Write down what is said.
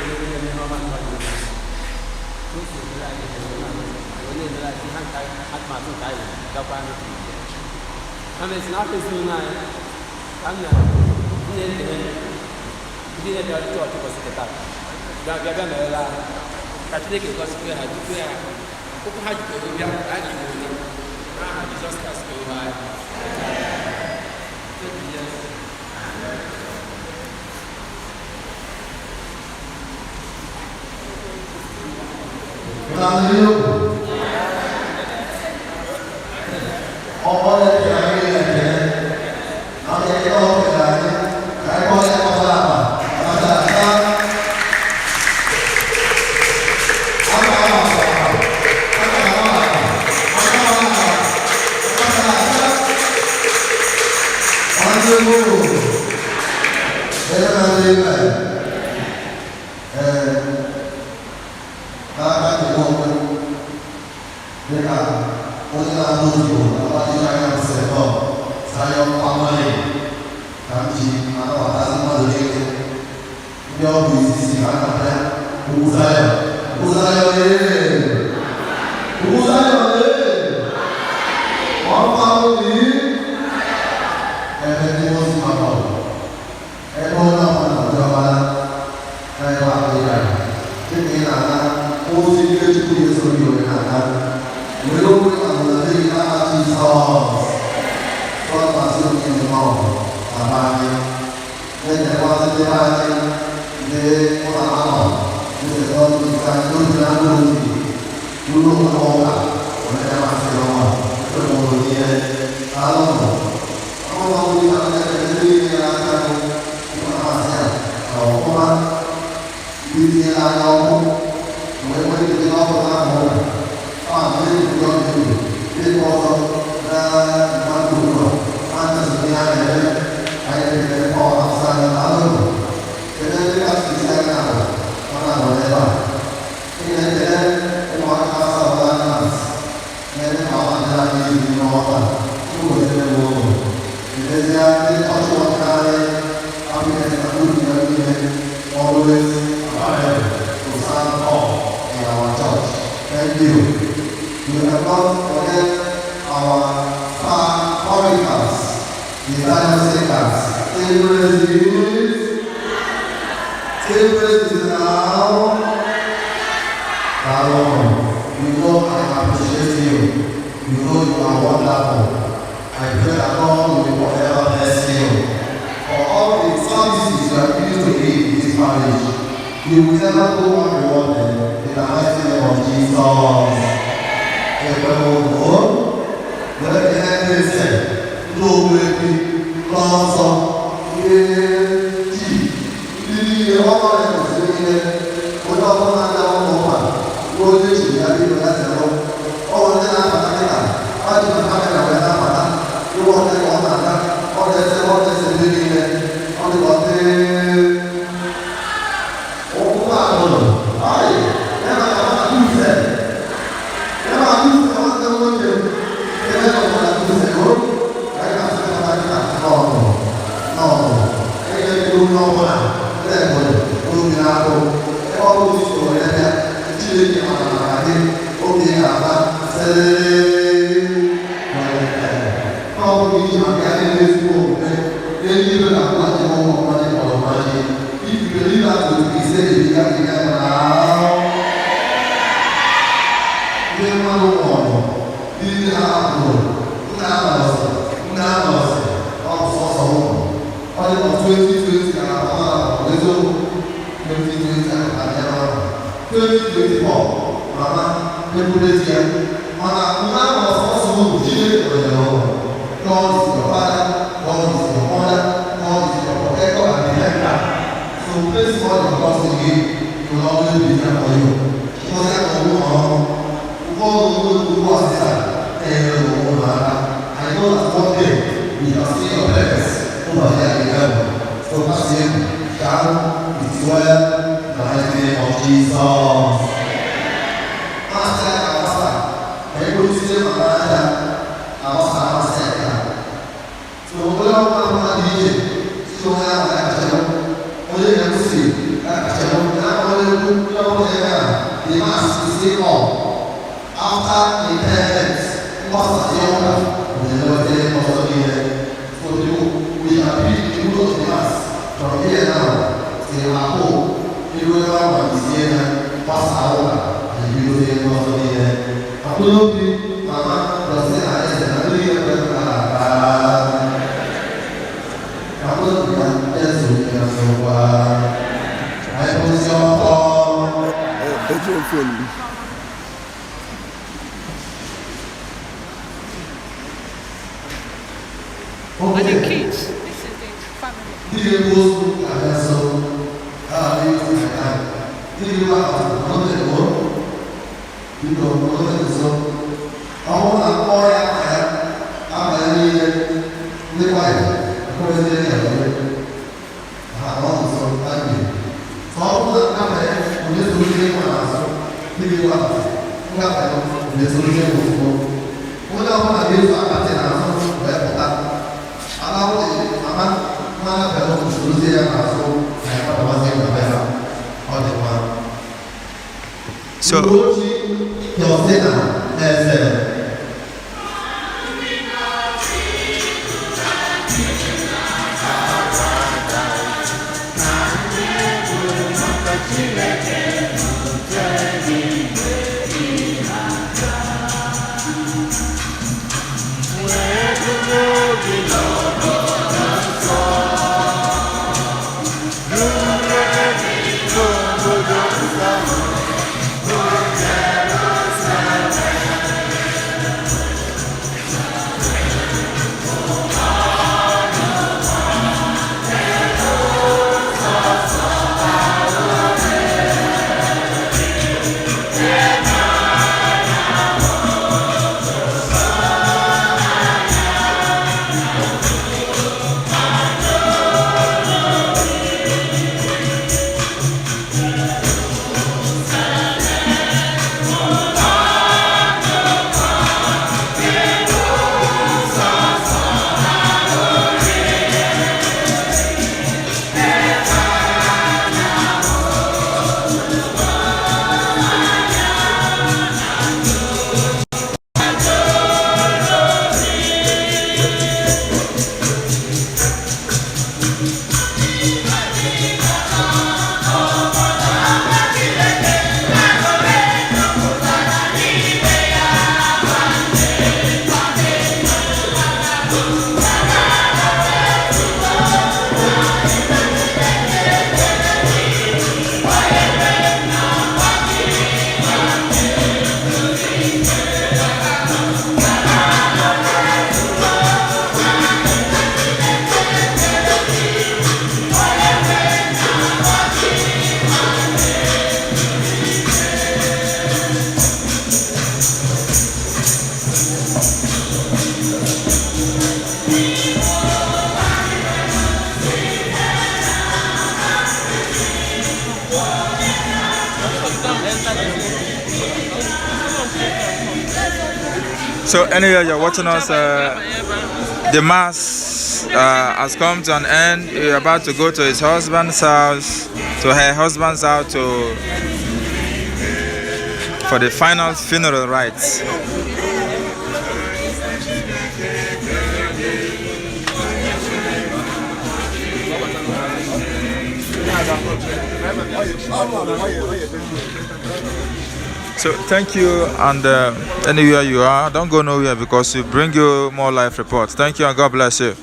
Onye na-eme ihe ọma mmadụ niile. Ka o si emere anyị ihe na onye na-emere anyị ha nke atụmatụ nke anyị gakwa n'otu. Ha mesị n'afọ ezinụlọ anyị ka m na-ekele ndị na-ebịa chọọchị ụbọchị nke taa bịa bịa bịa merela ha ka Chineke gọzikwe ha jikwe ha ụkwụ ha jikwere bịa ka a ga-enwe onye n'aha Jizọs Kraịst bụ Onyenwe anyị. Thank you, yes. Ọkpọ na-ekele anyị na-ekele na ọ ga-ekele ọ kele anyị ka anyị kpọọ ya kpọtara akpa maka aka aka ama akpa aka ama akpa aka ama akpa aka aka nwanne m o ebe na-adị ebe ee n'aka nke m onwe m dịka onye na-ahụ ozugbo agbadịghị anya m sị nọ Zion family ka m ji anabatazi mmadụ niile ndị ọ bụ izizi ka a na-abịa ugwu Zion, ugwu Zion ee, ugwu Zion ee, one family, ebe ndị ozi makọrọ ebe onye ọbụla na-abịa ọbara na ebe ahụ ị gara dịka ị na-ana ozi nke Chukwu ga-eso gị wee na-ana were okwu na gị n'aha Jizọs tọkwasị onye nọ na be anyị na-ekekwasị ndị be anyị ndị mụ na ha nọ ndị ọdịnihu anyị n'obi na ndụ ozi ruru ụlọ ụka onye masịrị ọnwa ekpere ihe alụnụ ọnwa ọbụla na na-ekele ndị niile na-aka na-amasị ya na ọfụma ndị tinyere anya ọkụ wee nwee ike n'ọkụ na-ahụ ụka ọ na-eji ọdụ ịkpọ ọzọ na mmadụ ụlọ a na-esonye ya na-eme anyị na-ekele ọ na-asa anyị na alụnụ kedu ndị kasị isi anyị na-ahụ ọ na-anọ n'ebe a ị na-ekele ụmụaka asatọ na na-eme ka ọ na-adịrị anyị izu n'ọta tupu wetara m ụlọ n'ezie ndị ọchụ nwoke anyị abụghị na uru ya niile always available to stand up in our church. Thank you. We cannot forget our star choristers, the Zion singers. Sing praises now. Lord, you know I appreciate you. You know you are wonderful. I pray that God will forever bless you. For all the services you are giving to me in this marriage, you will never go unrewarded in the mighty name of Jesus. Ekwe were kele ndị eze, ndị ogbuefi, ndị ọzọ, ndị chi, ndị niile ọnụ na-ekwesịrị niile, onye ọbụla na-abịa ụlọ ụka, onye echiri ya biko ya zere ọ bụ ndị na-abata kịta ọ dị na kamera wee na-abata ụlọ ọdị ka ọ na-aga ọ na-ese ọ na-ese ndị niile ọ dị ka ọ dị ụkwụ ahụrụ ayị ya na amata use ya na use nwanne m nwoke ebe ọ bụla use o anyị na-asịkọta kịta n'ọnụ n'ọnụ anyị ga-ebido onye ọbụla ndị ebonyi n'obi na-agụ ebe ọ bụla isi were bịa Chineke mara maka gị oge ga-aba sịrị ọ bụrụ iji maka ya na-eme ezigbo omume eluigwe na-akwụghachi ụgwọ mmaji kpọrọ mmaji. If you believe that with me, say you can get now. Ndị mmadụ nwụrụ, ndị nne ha hapụrụ, nna anọsị, nne anọsị, ọ bụ sọsọ ụmụ. Ọ dị ka 2020 ka na ọ na-abụ eziokwu 2020 a abịa n'ọrụ. 2024 mama ekwurezi ya mana mgbe ahụ ọsọsọ ụmụ Chineke nọnyere ụlọ. God is your father, God is your mother, God is your protector and defender. So place all your trust in him, he will always be there for you. Chịkọta ya na ọgwụ ọrụ ụgwọ ọrụ ugwu ọsịsa na-enyere ụmụ aka. I know that one day you shall see your parents over there in heaven. So pass him down, it is well in the mighty name of Jesus. Maasị ya ka agbasa, ka ego site maka aja agbasa amasị ya ka. So onye ọbụla mmadụ dị iche, si onye ahụ ya kachere, onye ya kwụsị ya kachere, na onye Ekwu ndị ọbụla ebe a, the mass is still on. After interment, mgbasasị ụka na-emewete ọzọ niile. So we shall preach the good of the mass from here now till our home. Iru ebe ahụ isie ya gbasaa ụka na ebidozie ihe ọzọ niile. Akwụna obi mama dọsị na eze na ndị niile kwere na aka. Akwụna obi ya ezu ya n'ụwa. Anyị kwụsị ọtọ. Eji ofe olulu. And the Okay. kids, this is the family. Ndị ga-ebu ozu ga-abịa nso. A na-eji aka. Ndị ga-ebu akpati nọdụ ego. Biko nọdụ nso. Ọ bụrụ na mkpọrọ ya akpa ya akpa ya niile ndị kwaya ekwerezie ya ere. Ha nọ nso thank you. So ọ bụrụ na akpa ya onye soro ihe nwa n'azụ ndị ga-ebu akpati ndị akpa ya onye soro ihe nwa ozugbo. Onye ọbụla ga-ezu akpati n'azụ wee pụta. Allow the mama mama bẹ̀rù sorozie ya n'azụ na ya kpatawazie na be ha. Ọ dị mma. So, Ugochi Justina Eze. So anyway, you're watching us. The mass has come to an end. We're about to go to his husband's house, to her husband's house, to for the final funeral rites. So thank you, and anywhere you are, don't go nowhere because we bring you more live reports. Thank you, and God bless you.